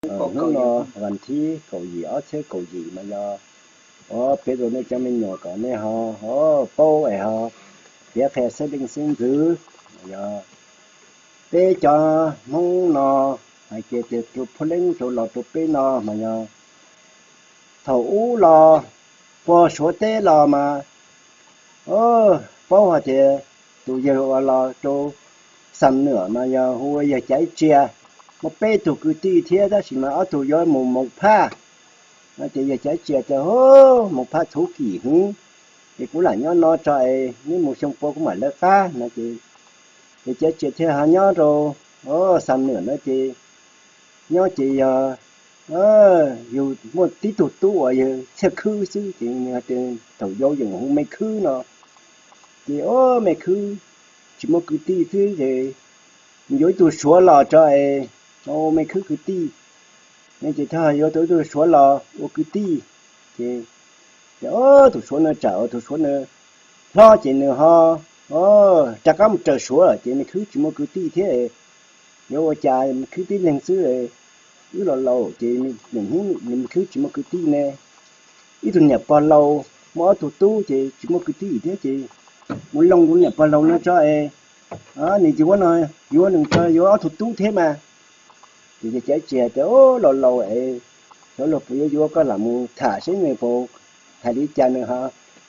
Hnub no vas thib kaum yim ob txhiab kaum yim mas yog, ua piav rau nej cov me nyuam kom nej ho paub es ho piav qhia xeeb leej xeeb ntxwv. Yog peb cov Hmoob no hais tias rau phab leeb rau los rau peb no mas yog thaum ub los puag Suav teb los mas paub hais tias tus yawg uas los rau Xam Nuam mas yog hu ua yawg Caiv Tsias, muaj peb tug kwv tij thiab tab sis mas ob tug yuav mus Moos Phaj no ces yawg Caiv Tsias tias, Hu, Moos Phaj txhuv kim heev, ces kuv lam nyob no tso es neb mus xyoo puav kuv mam lawv qab no ces yawg Caiv Tsias thiaj ho nyob rau Xam Nuam no ces nyob ces yog yug muaj tib tug tub uas yawg Txhiaj Khwb xwb ces nws hais tias thaum yau yeem hu Me Khwb no ces, o, Me Khwb tsis muaj kwv tij xwb ces yuav ib tug Suav los tso es ua Me Khwb kwv tij. Ces thiaj yuav tau ib tug Suav los ua kwv tij. Ces, ces tus Suav no tsam ua tus Suav no hlob ces nws ho rov qab mus raws Suav lawm ces Me Khwb tsis muaj kwv tij thiab. Yuav ua cas Me Khwb tib leeg xwb, wb los laus ces Me Khwb tsis muaj kwv tij ne. Ib tug niam pog laus muaj ob tug tub ces tsis muaj kwv tij thiab ces mus loos rau niam pog laus no tso es nws yuav no, yuav nws tso yuav ob tug tub thiab mas. Ces yawg Caiv Tsias tias, Los laus es xyov luag puas yuav yuav, koj lam mus tham seb nws puas hais li cas, nws ho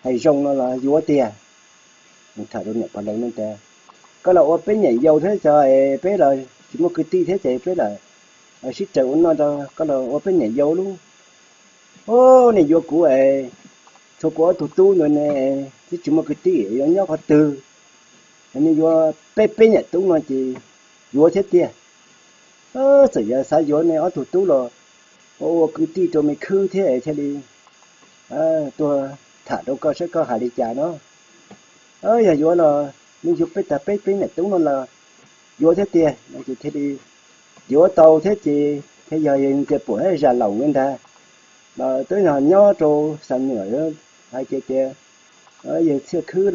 hais zoo no los yuav tiag. Mus tham rau niam pog laus no tias, Koj los ua peb niam yau thiab tso es peb los tsis muaj kwv tij thiab ces peb lam sib raws ua noj, koj los ua peb niam yau lub. O, nej yuav kuv es tshuav kuv ob tug tub ntawd ne, twb tsis muaj kwv tij yuav nyob qhov twg. Nej yuav peb peb niam tub no ces yuav thiab tiag. Txawm yog xav yuav nej ob tug tub los ua ua kwv tij rau Me Khwb thiab thiaj li tuaj tham rau koj saib koj hais li cas no. Yog yuav los nej yuav peb tag peb peb niam tub no los yuav thiab tiag no ces thiaj li yuav tau thiab ces thiaj yog yawg Ntxiag Puam thiab Zam Laum nkawd ntag los twb yog nyob rau Xam Nuam hais tias tias yawg Txhiaj Khwb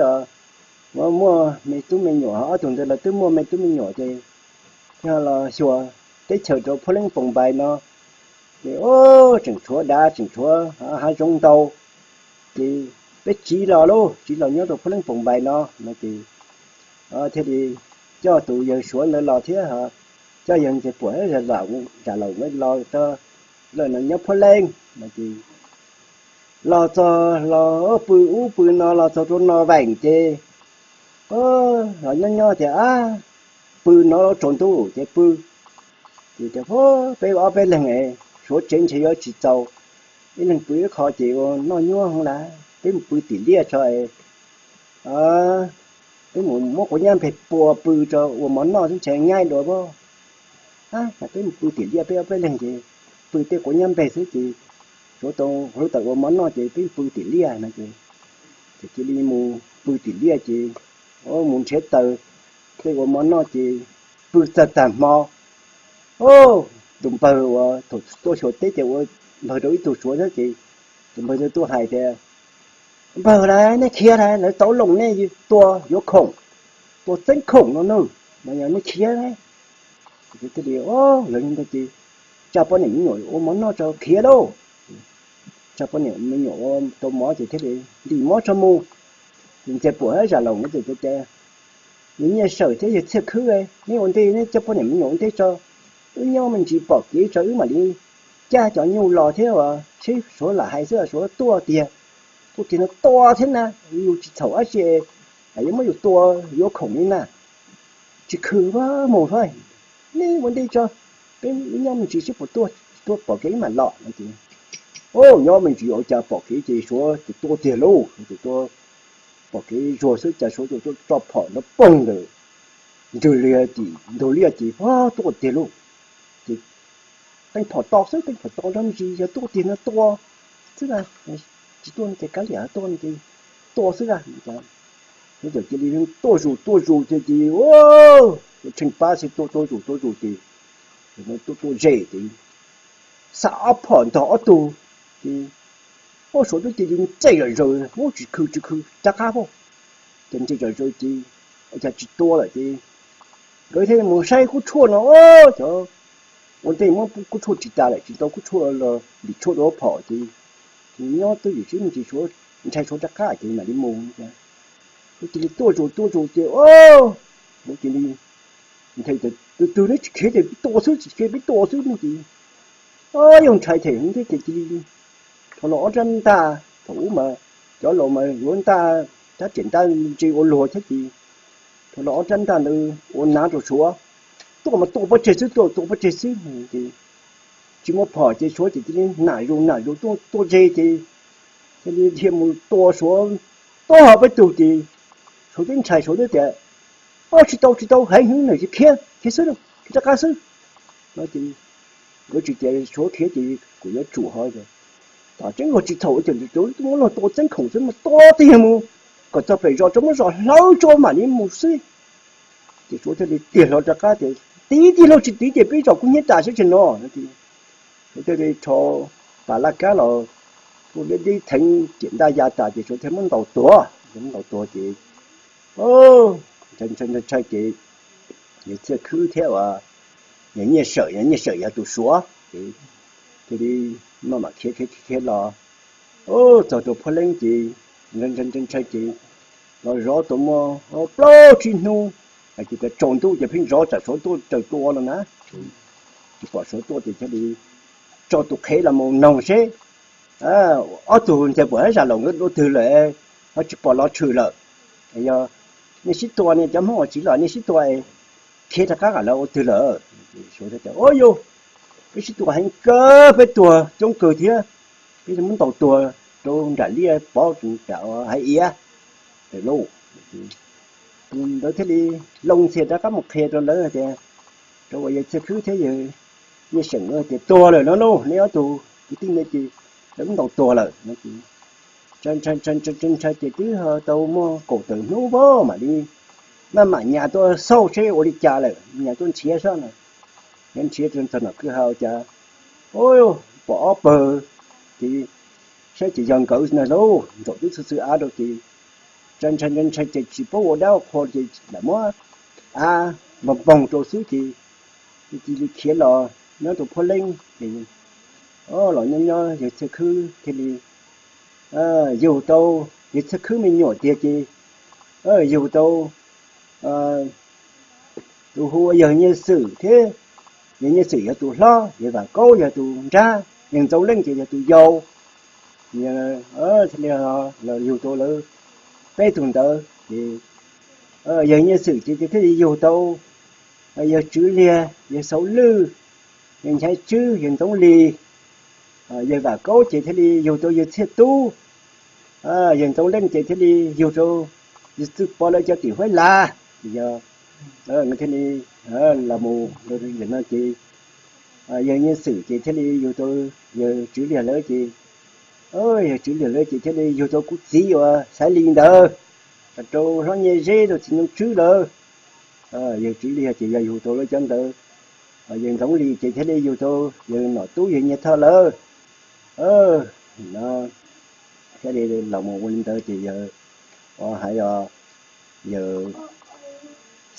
los muaj me tub me nyuam, ob tug ntawd los twb muaj me tub me nyuam ces thiaj los xyuas teb chaws rau Phab Leeb Poos Npais no ces tseem tshuav dav tseem tshuav hav zoov ntau ces peb tsiv los lauj, tsiv los nyob rau Phab Leeb Poos Npais no no ces thiaj li coj tus yawg Suav ntawd los thiab coj yawg Ntxiag Puam thiab Zam Laum nkawd los rau lawm no nyob Phab Leeb no ces los txog los pw ub pw no los txog rau No Veem ces los nyob nyob tias pw no tsaus ntuj ces pw ces tias peb ob peb leeg es Suav tsev ntshe yuav tsis txaus, ib leeg pw ib qho ces ua noj nyuab heev lawm, peb mus pw tim liaj tso es peb mus muab quav nyab npeg pua pw tso ua mov noj xwb ntshe nyaib dua pob. Mas peb mus pw tim liaj peb ob peb leeg ces pw tej quav nyab npeg xwb ces Suav tau hluav taws ua mov noj ces peb pw tim liaj no ces, ces cia li mus pw tim liaj ces mus nrhiav taws tej ua mov noj ces pw txog tag hmo, tus npawg uas thaum tuaj xyuas teb ces ua npawg rau ib tug Suav thiab ces tus npawg tuaj hais tias, Npawg lauj, nej khiav lauj, lawv tau loos nej tua yuav khoom, tua txeeb khoom no nawb, mas yog nej khiav lauj. Thiaj li, lawv ntawd ces tsa poj niam me nyuam ua mov noj tso khiav lauj. Tsa poj niam me nyuam ua tau mov ces thiaj li ntim mov tso mus. Ces Ntxiag Puam thiab Zam Laum nkawd txawm tias, Yawg Nyiaj Sawm thiab yawg Txhiaj Khwb, neb ua ntej neb coj poj niam me nyuam ua ntej tso, wb nyob me ntsis pom kev tso wb mam li cab cov nyuj los thiab uas seb Suav lam hais xwb Suav tuaj tiag, tuaj tiag no tua thiab na, yus tsis txhaum dab tsi, yuav muab yus tua yuav khoom li na. Tsis khwv mus thiab, neb ua ntej tso, peb wb nyob me ntsis seb puas tuaj, tuaj pom kev wb mam los no ces, nyob me ntsis ua cas pom kev ces Suav ces tuaj tiag lauj, ces tuaj pom kev zuag xwb cas Suav tuaj tso phom nrov poog ntawm ntug liaj ces, ntug liaj ces tuaj tiag lauj. Ces teeb phom to xwb, teeb phom to nrov me ntsis yog tuaj tiag no tua xwb na, tsis tuaj no ces kav liam tuaj no ces tua xwb na. Suav txawm cia li tuaj zus tuaj zus ces, ces ua tsheej pab xwb tuaj tuaj zus tuaj zus ces tuaj tuaj ze ces xa ob phom ntog ob tug ces, ua Suav twb cia li ntsej zom zaws, ua tsis khwv tsis khwv rov qab pob, ces ntsej zom zaws ces ua cas tsis tua lawm ces nkawd thiaj mus saib kub tshuaj no, cov ua ntej muab kub tshuaj tsis tas lawm, tsis tau kub tshuaj los ntim tshuaj rau phom ces nyob twj ywm xwb ces Suav ntshai Suav rov qab ces mam li mus. Cia li tuaj zus tuaj zus ces, o, cia li nthe, tus twg neb tsis khiav ces peb tua xwb, tsis khiav peb tua xwb no ces, o, yog ntshai them thiab ces cia li rho los ob rab ntaj, thaum ub mas cov laus mas yuav ntaj, rab riam ntaj ntse ua luag thiab ces rho los ob rab ntaj ntawd ua nav rau Suav, tuaj mas tua pov tseg xwb, tua tua pov tseg xwb ces tsis muaj phom ces Suav ces cia li nam zus nam zus tuaj tuaj ze ces cia li dhia mus tua Suav, tua peb tug ces Suav twb ntshai, Suav twb tias, o, tsis tau tsis tau, heev heev, nim tsis khiav, khiav xwb, khiav rov qab xwb no ces nkawd tsis tias Suav khiav ces kuv yuav tsum ho. Tom tseeb nkaus tsis txhaum ces muab luag tua txeeb khoom xwb mas tua tiag mus kom txog pem zos rau muab zos hlawv tso mam li mus xwb. Ces Suav thiaj li tig hlo rov qab tias, tiv tig hlo tsis tiv ces peb zos kub hnyiab tas sab tsev no. Suav thiaj li rho pas laj kab los, ua deb deb theev ciam ntaj ya tas ces Suav thiaj muab ntaus tuag. Muab ntaus tuag ces, ntshai ntshai ces yawg Txhiaj Khwb thiab uas yawg Nyiaj Sawm, yawg Nyiaj Sawm yog tus Suav ces thiaj li maj mam khiav khiav khiav los, txog rau Phuab Leeb ces ntshai ntshai ces los zov tau muaj plaub tsib hnub, hais tias tsaus ntuj ces pheej zov tsam Suav tuaj raws tua no na. Tsis pom Suav tuaj ces thiaj li tso tus qhev los mus noog seb ob tug ntxhais puam hab zam laum nkawd dua twg lawm, ho tsis pom los tshwm lawm. Yog nej sib tua ne, cov Hmoob uas tsiv los nej sib tua, khiav rov qab kom lawv ua twg lawm. Suav tias, o yus, peb sib tua heev kawg, peb tuag coob kawg thiab, peb muab ntaus tuag rau nram liaj pov, rau nram haiv iav lawm lauj. Tus ntawd thiaj li loo ntxhias rov qab mus qhia rau lawv tias, rau uas yawg Txhiaj Khwb thiab yawg Nyiaj Seem tias tuag lawm no lauj, neb ob tug kwv tij ntawd ces lawv muab ntaus tuag lawm no ces ntshai ntshai ces twb tau muaj kaum tawm hnub pab mam li maj mam nyas tuaj xauj seb ua li cas lawm, nyas tuaj nrhiav saib no, nrhiav txog nram kwj ha cas pom ob pawg ces saib ces yog nkawd no lauj, ntsaum twb txhwb txhwb av rau ces ntshai ntshai ntshai ces tsis paub ua dab ua qhua ces lam muab av npog npoog rau xwb ces cia li khiav los nyob rau Phuab Leeb ces los nyob nyob yawg Txhiaj Khwb thiaj li yug tau, yawg Txhiaj Khwb me nyuam tiag ces yug tau tus hu ua yawg Nyiaj Xwm thiab, yawg Nyiaj Xwm yog tus hlob, yawg Vam Kaub yog tus nrab, yawg Ntxoov Leej ces yog tus yau. Thiaj li los yug tau lawv peb tug ntawd ces yawg Nyiaj Xwm ces thiaj li yug tau yawg Tswv Liag, yawg Xauv Lwj, yawg Nchaiv Tswb, yawg Ntxoov Lis, yawg Vam Kaub ces thiaj li yug tau yawg Txhiaj Tub, yawg Ntxoov Leej ces thiaj li yug rau yawg Txwj Pov lawv cov tim Huaib Lav. Yog nkawd thiaj li los mus no ces yawg Nyiaj Xwm ces thiaj li yug tau yawg Tswv Liag lawv ces, yawg Tswv Liag lawv ces thiaj li yug tau kuv txiv uas Xaiv Lis ntawd, rau hlob Nyiaj Zeb rau txiv Ntxoov Tswb lawv. Yawg Tswv Liag ces yog yug tau lawv cov ntawd, yawg Ntxoov Lis ces thiaj li yug tau yawg Nom Tub yawg Nyiaj Thoj lawv. Thiaj li los mus ua li ntawd ces yawg, hais os, yawg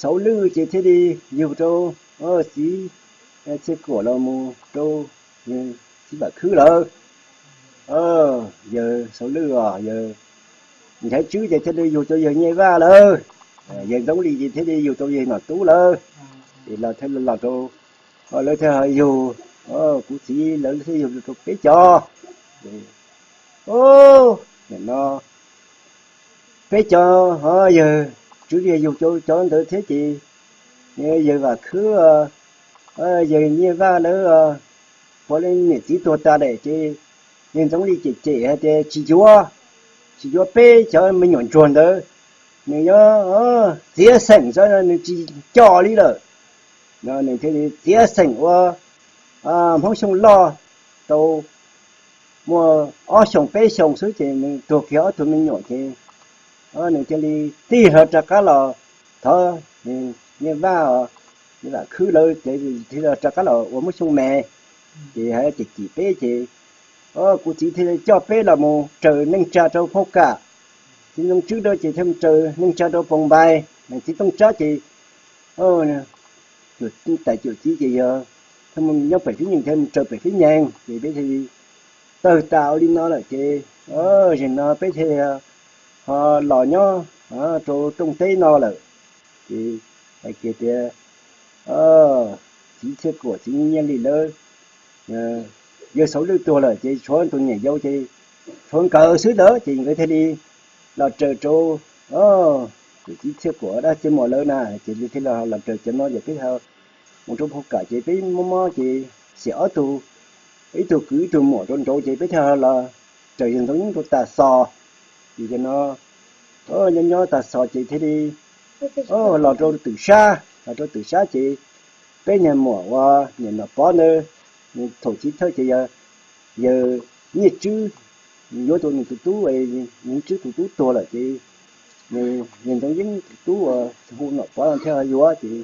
Xauv Lwj ces thiaj li yug rau txiv Txhiaj Kuam los mus rau yawg txiv Vam Khwb lawv. Yawg Xauv Lwj os, yawg Nchaiv Tswb ces thiaj li yug tau yawg Nyiaj Vaj lawv. Yawg Ntxoov Lis ces thiaj li yug tau yawg Nom Tub lawv. Ces los thiaj los rau, lawv thiaj ho yug, kuv txiv lawv thiaj yug rau peb cov. Nim no peb cov ho yawg Tswv Liag yug cov ntawd thiab ces yawg Vam Khwb, yawg Nyiaj Vaj lawv, puav leej niam txiv tuag tas lawm ces yawg Ntxoov Lis cem cem hais tias tsis yuav, tsis yuav peb cov me nyuam ntsuag ntawd, nws yuav txiav xeem xwb, nws tsis coj li lawm. No nws thiaj li txiav xeem ua Hmoob Xyooj Loj tau muaj ob xyoos peb xyoos xwb ces nws tuag kiag ob tug me nyuam ces nws thiaj li tig hlo rov qab los thov Nyiaj Vaj, Vam Khwb lawv ces thiaj li rov qab los ua Hmoob Xyooj Me. Ces hais cem cem peb ces kuv txiv thiaj li coj peb los mus raws neej tsa rau Phauj Kam. Txiv Ntxoov Tswb lawv ces thiaj mus raws neej tsa rau Poos Npais. Txiv Tooj Tsab ces tais cuam txiv ces yog nyob pem Fib Nyees thiab mus raws pem Fib Nyees ces peb thiaj li tawg tas ua li no lawm ces, zaum no peb thiaj ho los nyob rau rooj teb no lawm. Ces hais kiag tias txiv Txhiaj Kuam txiv Nyiaj Lis lawv yawg Xauv Lwj tuag lawm ces tshuav tus niam yau ces tshuav nkawd xwb ntawd ces nkawd thiaj li los raws rau kuv txiv Txhiaj Kuam dab Txhiaj Muas lawv na, ces thiaj li los raws cov no ces peb mus rau phau kam ces peb mob mob ces xiam ob tug, ib tug kwv ib tug muam rau nraud ces peb thiaj los raws yawg Ntxoov Yeeb rau Tag Xos. Ces cov no nyob nyob Tag Xos ces thiaj li los rau Twm Sab, los rau Twm Sab ces peb niag muam uas niam Nom Pov ntawd, thaum chiv thawj ces yog yawg Nyiaj Tswb, yuav tau nws tus tub, Nyiaj Tswb tus tub tuag lawm ces yawg Ntxoov Yeeb tus tub uas hu Nom Pov no thiaj yuav ces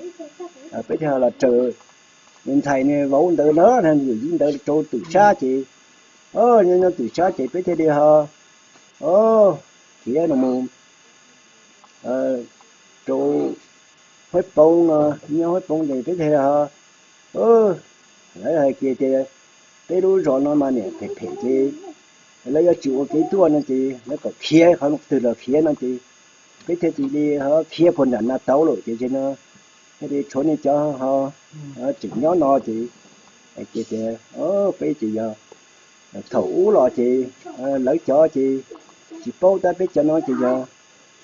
peb thiaj los raws ntxhais nws vauv ntawd no, yawm yij ntawd rau Twm Sab ces nyob nyob Twm Sab ces peb thiaj li ho khiav no mus rau Huab Poob no, nyob Huab Poob ces peb thiaj li ho, lawv hais kiag tias peb lub zos no mas niam phem phem ces lawv yuav tsis ua kev tuaj no ces lawv kom khiav qhov twg los khiav no ces peb thiaj li ho khiav puag nram Nas Tauv lawm ces no thiaj li tshuav nej cov ho tseem nyob no ces hais kiag tias peb ces yog thaum ub los ces lawv cov ces tsis paub tab peb cov no ces yog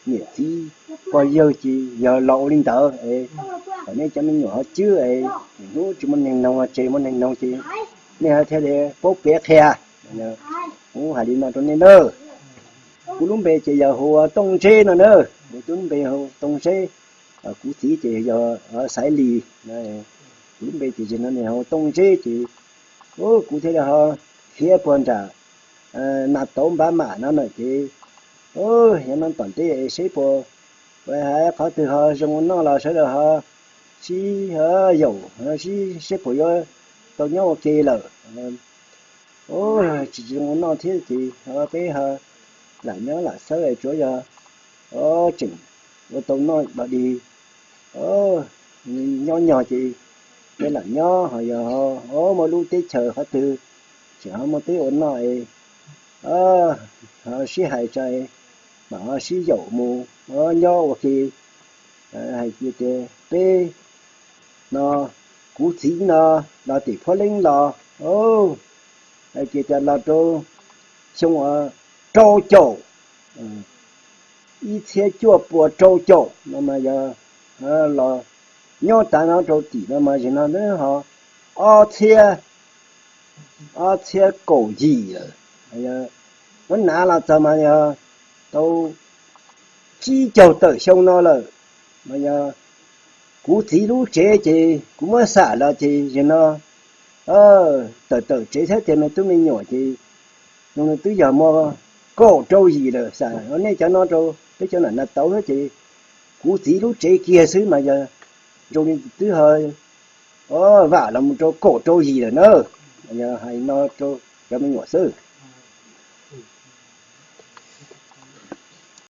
niam txiv pog yawg ces yog los ua li ntawd es kom nej cov me nyuam ho cwb es hnub tsis muaj neeg noog tseg muaj neeg noog ces nej ho thiaj li paub piav qhia. Kuv hais li no rau nej na. Kuv lub npe ces yog hu ua Tooj Zeb no na. Kuv lub npe hu Tooj Zeb, kuv txiv ces yog Xaiv Lis. Kuv lub npe ces hu Tooj Zeb ces kuv thiaj li ho khiav puag nram Nas Tauv Npab Mam no na ces nyob no tom ntej seb puas hais qhov twg ho zoo ua noj los sawv daws ho sib yaum sib seb puas yuav tau nyob ua ke lawm. Tsis zoo ua noj thiab ces peb ho lam nyob lam xawb tsuav yog tseem ua tau noj los dig nyob nyog ces peb lam nyob ho yog muaj lub teb chaws qhov twg tseem ho muaj peb ua noj es ho sib hais tso mam ho sib yaum mus nyob ua ke. Hais tias peb no, kuv txiv no los tim Phuab Leeb los, hais tias los rau xyoo rau caum, ib txhiab cuaj puas rau caum no mas yog los nyob tav no rau tim no mas yog no ho ob txhiab, ob txhiab kaum yim lawm. Muab hnav los txog mas yog tau tsib caug tawm xyoo no lawm. Mas yog kuv txiv lub tsev ces kuv muab xam los ces yog no tawm tawm tsev thiab tias me tub me nyuam ces zoo li twb yog muaj kaum rau yim lawm. Xam nej cov no rau peb cov nam Nas Tauv thiab ces kuv txiv lub tsev kiag xwb mas yog zoo li twb ho vam los mus rau kaum rau yim lawm na. Yog hais no rau cov me nyuam xwb.